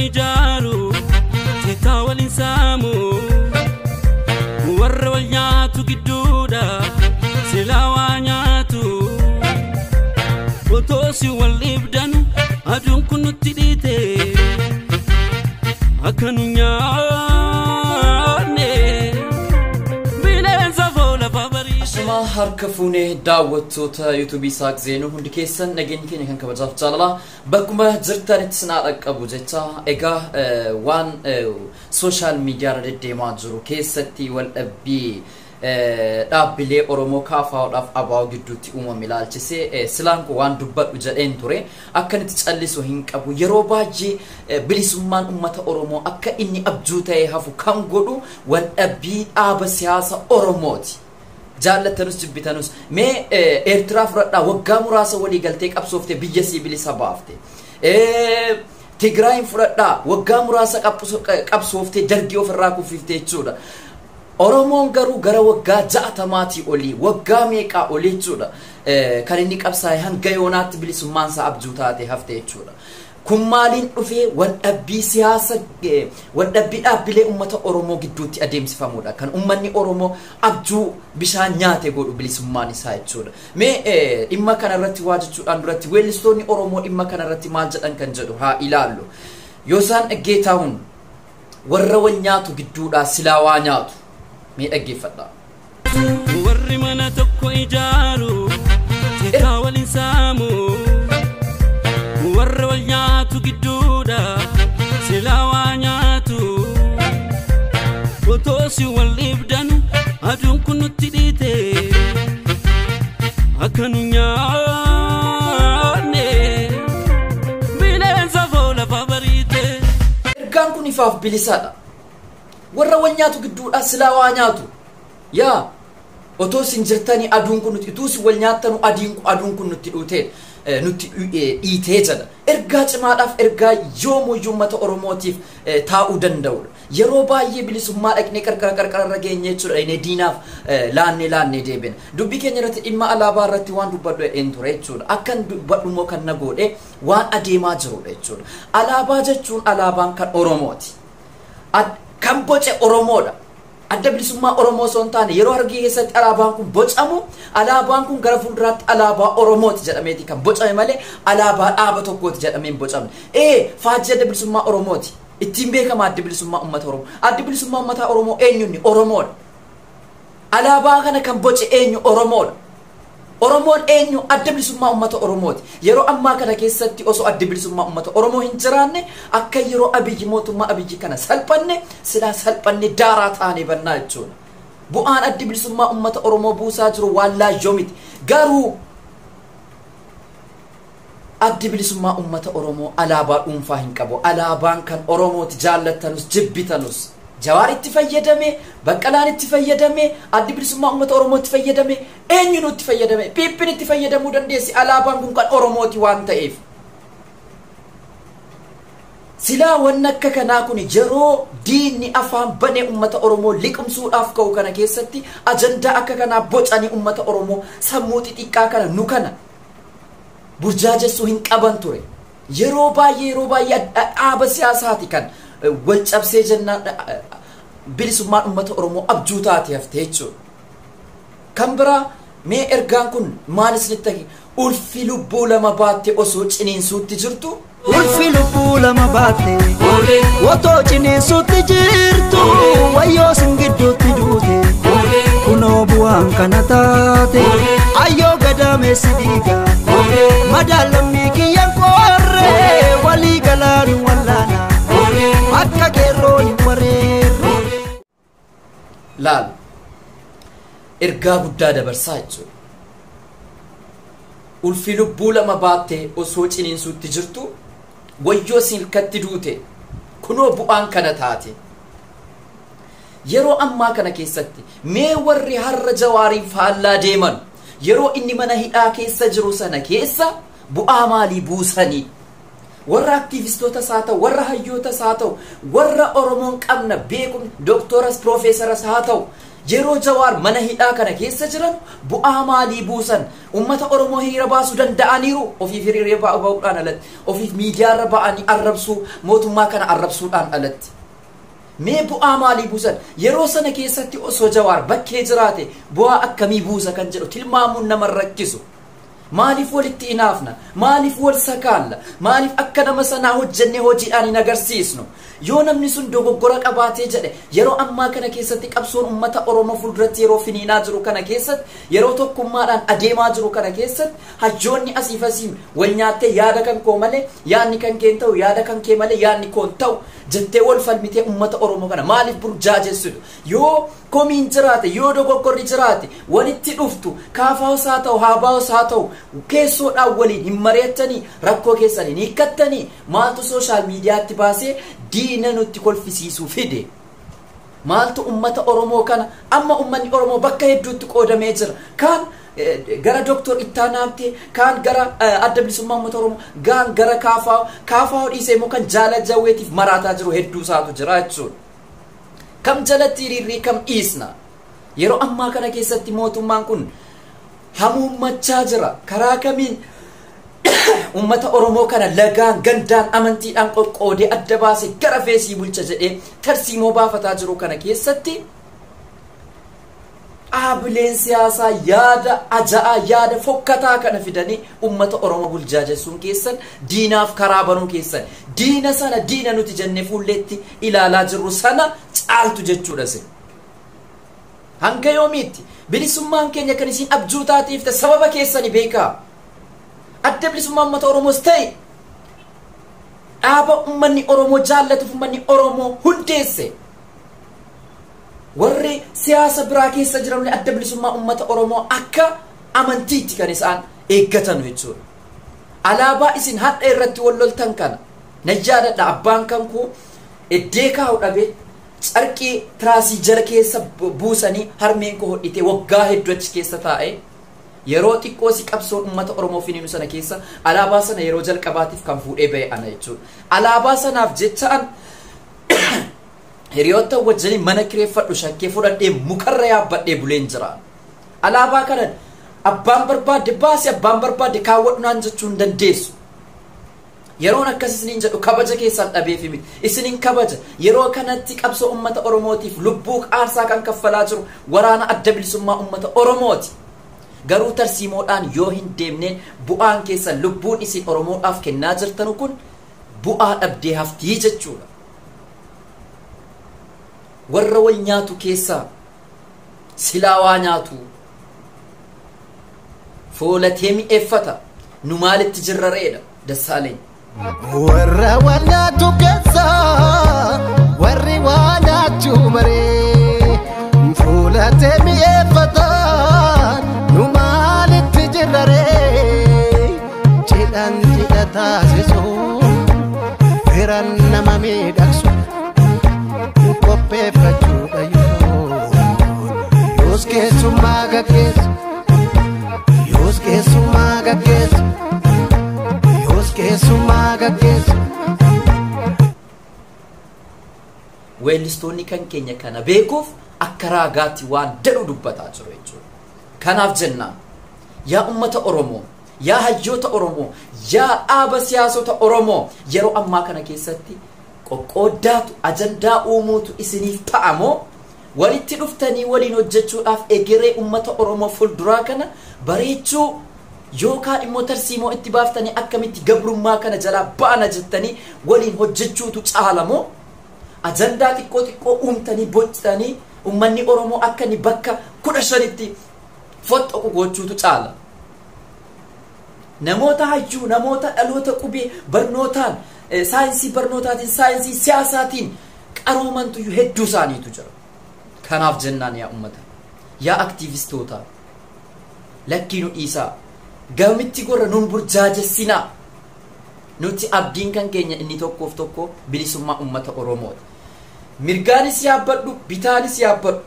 ijaaru citaa waliin saamu warra wal nyaatu gidduudha silaa waa nyaatu otoo si wal dhiibdanu aduun kun nutti dhiite akka nu nyaanne bineensa foola fabariise. Asuma harka fuunee daawwattoota yuutuubii Isaaq Zeenuu hundi keessan nageenyi keenya kan kabajaaf jaalalaa bakkuma jirtanitti sinaa dhaqqabu jecha egaa waan sooshaal miidiyaa irra deddeemaa jiru keessatti wal dhabbii dhaabbilee Oromoo kaafaa'uudhaaf abaa'oo gidduutti uumame ilaalchisee silaan kun waan dubbadhu jedheen ture akkanitti callisu hin qabu. Yeroo baay'ee bilisummaan uummata Oromoo akka inni abjuu ta'ee hafu kan godhu wal dhabbii dhaaba siyaasa Oromooti. Jaallatanus jibbitanus mee Eertiraa fudhadhaa waggaa muraasa walii galtee qabsoofte biyya sii bilisa baafte. Tigraayin fudhadhaa waggaa muraasa qabsooftee dargii ofirraa kuffifte jechuudha. Oromoon garuu gara waggaa 60 olii waggaa meeqaa olii jechuudha. Kan inni qabsaa'e hanga yoonaatti bilisummaan isaa abjuu taate hafte jechuudha. Kun maaliin dhufee wal dhabbii siyaasa wal dhabbii dhaabbilee uummata Oromoo gidduutti adeemsifamudha. Kan uummanni Oromoo abjuu bishaan nyaate godhu bilisummaan isaa jechuudha. Mee dhimma kanarratti waa jechuudhaan duratti weellistoonni Oromoo dhimma kanarratti maal jedhan kan jedhu haa ilaallu. Yoo isaan dhaggeettaa'uun warra wal nyaatu gidduudhaa silaa waa nyaatu. Mee dhaggeeffadhaa. Warri mana tokko ijaaru citaa waliin saamu warra wal nyaatu gidduudha silaa waa nyaatu otoo si wal dhiibdanu aduun kun nutti dhiite akka nu nyaanne bineensa foola fabariite. Ergaan kun ifaaf bilisaadha. Warra wal nyaatu gidduudha silaa waa nyaatu. Yaa otoo isin jirtanii aduun kun nutti utuu isin wal nyaattanu aduun kun nutti dhuutee nutti dhiitee jedha. Ergaa cimaadhaaf ergaa yoomuyyuu uummata Oromootiif taa'uu danda'udha. Yeroo baay'ee bilisummaa dhaqnee qarqara qarqararra geenye jechuudha. Dhaqnee diinaaf laannee laannee deebina. Dubbii keenya irratti dhimma alaabaa irratti waan dubbadhu jedheen ture jechuudha. Akkan dubbadhu immoo kan na godhe waan adeemaa jirudha jechuudha. Alaabaa jechuun alaabaan kan Oromooti. Kan boce Oromoodha. Adda bilisummaa Oromoo osoo hin taane yeroo Harargee keessatti alaabaan kun bocamu alaabaan kun gara fuulduraatti alaabaa Oromooti jedhameeti kan bocame malee alaabaa dhaaba tokkooti jedhamee hin bocamne. Faajjii adda bilisummaa Oromooti. Ittiin beekama adda bilisummaa uummata Oromoo. Adda bilisummaa uummata Oromoo eenyunni Oromoodha. Alaabaa kana kan boce eenyu Oromoodha. Oromoon eenyu adda bilisummaa uummata Oromooti. Yeroo ammaa kana keessatti osoo adda bilisummaa uummata Oromoo hin jiraanne akka yeroo Abiyyi mootummaa Abiyyi kana salphanne silaa salphanne daaraa taanee bannaa jechuudha. Bu'aan adda bilisummaa uummata Oromoo buusaa jiru waan laayyoo miti. Garuu adda bilisummaa uummata Oromoo alaabaa dhuunfaa hin qabu. Alaabaan kan Oromooti jaallatanus jibbitanus. Jawaar itti fayyadame, Baqqalaan itti fayyadame, addi bilisummaa uummata Oromoo itti fayyadame, eenyuun itti fayyadame, Piippiin itti fayyadamuu dandeessi. Alaabaan kun kan Oromooti waan ta'eef. Silaa wanni akka kanaa kun yeroo diinni afaan banee uummata Oromoo liqimsuudhaaf ka'u kana keessatti ajandaa akka kanaa bocanii uummata Oromoo sammuu xixiqqaa kana nu kana burjaajessuu hin qaban ture. Yeroo baay'ee dhaaba siyaasaati kan wal cabsee jennaan bilisummaan uummata Oromoo abjuu taate haftee jechuudha. Kan biraa mee ergaan kun maal isinitti hima? Ulfi lubbuu lama baatte osoo ciniinsuutti jirtu. Ulfi lubbuu lama baatte otoo ciniinsuutti jirtu wayyoo sin gidduutti duute kunoo bu'aan kana taate ayyoo gadaameessi dhiiga madaalammii kiyyaan qorree walii galaan wallaana. Akka qeerroo hin wareerre. Laal ergaa guddaa dabarsaa jechuudha. Ulfi lubbuu lama baattee osoo ciniinsuutti jirtu wayyoo silkatti duute kunoo bu'aan kana taate. Yeroo ammaa kana keessatti mee warri har'a Jawaariin faallaa deeman yeroo inni mana hidhaa keessa jiru sana keessa bu'aa maalii buusanii? Warra aktiivistootas haa ta'u, warra hayyootas haa ta'u, warra Oromoon qabna beekum dooktoras piroofeesaras haa ta'u, Yeroo Jawaar mana hidhaa kana keessa jiran bu'aa maalii buusan? Uummata Oromoo hiriira baasuu danda'aniiru? Ofiif hiriira ba'uudhaan alatti, ofiif miidiyaarra ba'anii arrabsuu, mootummaa kana arrabsuudhaan alatti. Mee bu'aa maalii buusan? Yeroo sana keessatti osoo Jawaar bakkee jiraate bu'aa akkamii buusa kan jedhu tilmaamuun nama rakkisu. Maaliif walitti inaafna? Maaliif wal sakaalla? Maaliif akka nama sanaa hojjennee hojiidhaan hin agarsiisnu? Yoo namni sun dogoggora qabaatee jedhe, yeroo ammaa kana keessatti qabsoon uummata Oromoo fuulduratti yeroo finiinaa jiru kana keessatti, yeroo tokkummaadhaan adeemaa jiru kana keessatti, hayyoonni asiif asiin wal nyaattee yaada kan koo malee yaadni kan kee ta'u, yaada kan kee malee yaadni koon ta'u jettee wal falmitee uummata Oromoo kana maaliif burjaajessitu? Yoo komiin jiraate, yoo dogoggorri jiraate, walitti dhuftu, kaafaa'us haa ta'u, haabaa'us haa ta'u, keessoodhaan waliin hin mari'attanii, rakkoo keessanii hin hiikkattanii, maaltu sooshaal miidiyaatti baasee diina nutti kolfisiisuu fide? Maaltu uummata Oromoo kana amma uummanni Oromoo bakka hedduutti qoodamee jira. Kaan gara Dooktor Ittaanaa Abtee, kaan gara Adda Bilisummaa Uummata Oromoo, kaan gara Kaafaa'u, Kaafaa'u dhiisee immoo kan Jaala Jawweetiif maraataa jiru hedduu isaatu jira jechuudha. Kam jalatti hiriirrii kam dhiisna? Yeroo ammaa kana keessatti mootummaan kun hamuummachaa jira. Karaa kamiin uummata Oromoo kana lagaan, gandaan, amantiidhaan qoqqoodee adda baasee gara feesii bulcha jedhee tarsiimoo baafataa jiru kana keessatti dhaabileen siyaasaa yaada aja'aa, yaada fokkataa kana fidanii uummata Oromoo buljaajessuun keessan diinaaf karaa banuu keessan, diina sana diina nuti jennee fuulleetti ilaalaa jirru sana caaltu jechuudha isin. Hanga yoomiitti bilisummaan keenya kan isin abjuu taateef sababa keessani beekaa. Adda bilisummaa uummata Oromoos ta'e dhaaba uummanni Oromoo jaallatuuf uummanni Oromoo hundeesse. Warri siyaasa biraa keessa jiran adda bilisummaa uummata Oromoo akka amantiitti kan isaan eeggatan jechuudha. Alaabaa isin hadha irratti wal loltan kana nan yaadadha. Abbaan kan koo eddee kaa'u dhabee carqii tiraasii jala keessa buusanii harmeen koo hodhitee waggaa hedduu achi keessa taa'ee yeroo xiqqoo si qabsoon uummata Oromoo finiinu sana keessa alaabaa sana yeroo jalqabaatiif kan fuudhee ba'e ana jechuudha. Alaabaa sanaaf jecha an hiriyoota wajjin mana kireeffadhu shakkee fudhadhee mukarra yaabbadhee buleen jira. Alaabaa kanan abbaan barbaadde baasi, abbaan barbaadde kaawwadhu naan jechuu hin dandeessu. Yeroon akkas isiniin jedhu kabaja keessan dhabeefi miti. Isiniin kabaja. Yeroo kanatti qabsoo uummata Oromootiif lubbuu aarsaa kan kaffalaa jiru waraana adda bilisummaa uummata Oromooti. Garuu tarsiimoodhaan yoo hin deemneen bu'aan keessan lubbuun isin Oromoodhaaf kennaa jirtanu kun bu'aa dhabdee haftii jechuudha. Warra wal nyaatu keessaa silaa waa nyaatu foolatee mi'eeffata, nu maalitti jirra re'eedha Dassaaleny. Warra wal nyaatu keessaa warri waa nyaachuu maree fuulatee mi'eeffata, nu maalitti jirra ree? Cidhaan cidha taasisu, firan nama miidhagsu qopheeffachuudha yoo yoos keessummaa gaggeessu, yoos keessummaa gaggeessu, yoos keessummaa gaggeessu. Weellistoonni kan keenya kana beekuuf akka raagaatti waan jedhu dubbataa jiru jechuudha. Kanaaf jennaan yaa uummata Oromoo, yaa hayyoota Oromoo, yaa dhaaba siyaasota Oromoo, yeroo ammaa kana keessatti qoqqooddaatu ajandaa uumuutu isiniif ta'amoo walitti dhuftanii waliin hojjechuudhaaf egeree uummata Oromoo fuulduraa kana bareechuu yookaan immoo tarsiimoo itti baaftanii akkamitti gabrummaa kana jalaa ba'ana jettanii waliin hojjechuutu caalamoo ajandaa xiqqoo xiqqoo uumtanii bocitanii uummanni Oromoo akka inni bakka 15tti foxxoqu gochuutu caala. Namoota hayyuu, namoota dhaloota qubee barnootaan, saayinsii barnootaatiin, saayinsii siyaasaatiin qaroomantu hedduu isaaniitu jira. Kanaaf jennaan yaa uummata, yaa aktiivistoota, lakkii nu dhiisaa, gamitti gorra nun burjaajessinaa. Nuti abdiin kan keenya inni tokkoof tokko bilisummaa uummata Oromooti. Mirgaanis yaabbadhu, bitaanis yaabbadhu.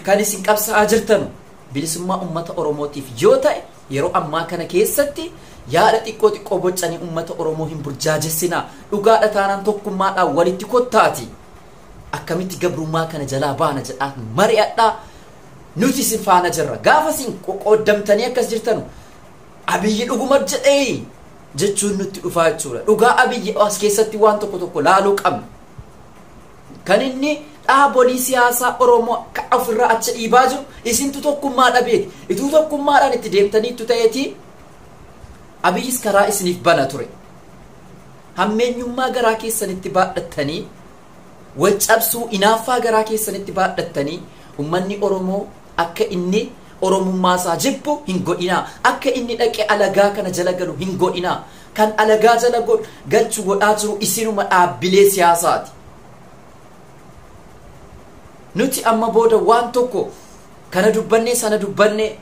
Kan isin qabsaa'aa jirtanu bilisummaa uummata Oromootiif yoo ta'e yeroo ammaa kana keessatti yaada xiqqoo xiqqoo bocanii uummata Oromoo hin burjaajessinaa. Dhugaadha taanaan tokkummaadhaan walitti kottaati. Akkamitti gabrummaa kana jalaa baana jedhaa mari'adhaa. Nuti isin faana jirra. Gaafa isin qoqqooddamtanii akkas jirtanu Abiyyi dhuguma jedhee jechuun nutti dhufaa jechuudha. Dhugaa Abiyyi as keessatti waan tokko tokko laaluu qabna. Kan inni dhaabolee siyaasaa Oromoo akka ofirraa achi dhiibaa jiru isintu tokkummaa dhabeeti. Ituu tokkummaadhaan itti deemtaniittu ta'eeti Abiyyis karaa isiniif bana ture. Hammeenyummaa garaa keessanitti baadhattanii wal cabsuu inaaffaa garaa keessanitti baadhattanii uummanni Oromoo akka inni Oromummaa isaa jibbu hin godhinaa. Akka inni dhaqee alagaa kana jala galu hin godhinaa. Kan alagaa jala galchu godhaa jiru isinuma dhaabbilee siyaasaati. Nuti amma booda waan tokko kana dubbannee sana dubbannee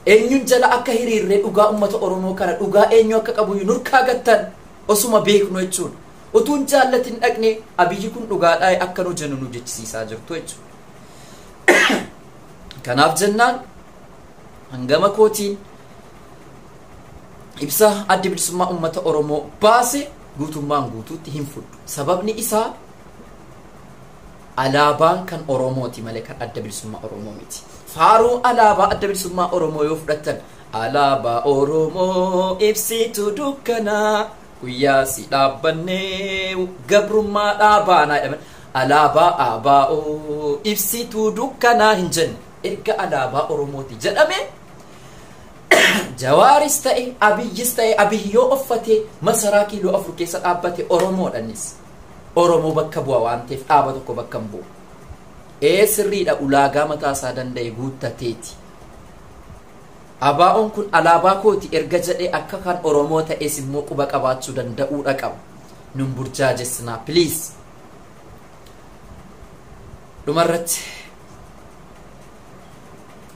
eenyuun jala akka hiriirree dhugaa uummata Oromoo kana dhugaa eenyu akka qabu nurkaa gattan osuma beeknu jechuudha. Utuun jaallatin dhaqnee Abiyyi kun dhugaadhaa akka nu jennu nu jechisiisaa jirtu jechuudha. Kanaaf jennaan hangama kootiin ibsa adda bilisummaa uummata Oromoo baase guutummaan guutuutti hin fudhu. Sababni isaa alaabaan kan Oromooti malee kan adda bilisummaa Oromoo miti. Faaruu alaabaa adda bilisummaa Oromoo yoo fudhattan alaabaa Oromoo ibsitu dukkanaa guyyaa si dhaabbannee gabrummaa dhaabaanaa jedhaman alaabaa ABO ibsituu dukkanaa hin jenne erga alaabaa Oromooti jedhame Jawaaris ta'e Abiyyis ta'e Abiyyi yoo uffatee masaraa kiiloo 4 keessa dhaabbate Oromoodhanis Oromoo bakka bu'a waan ta'eef dhaaba tokko bakka hin bu'u. Sirriidha ulaagaa mataa isaa danda'e guuttateeti. ABO'n kun alaabaa kooti erga jedhee akka kan Oromoo ta'es immoo quba qabaachuu danda'uudha qaba. Nun burjaajessinaa please. Dhumarratti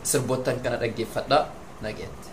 sirboottan kana dhaggeeffadhaa nageetti.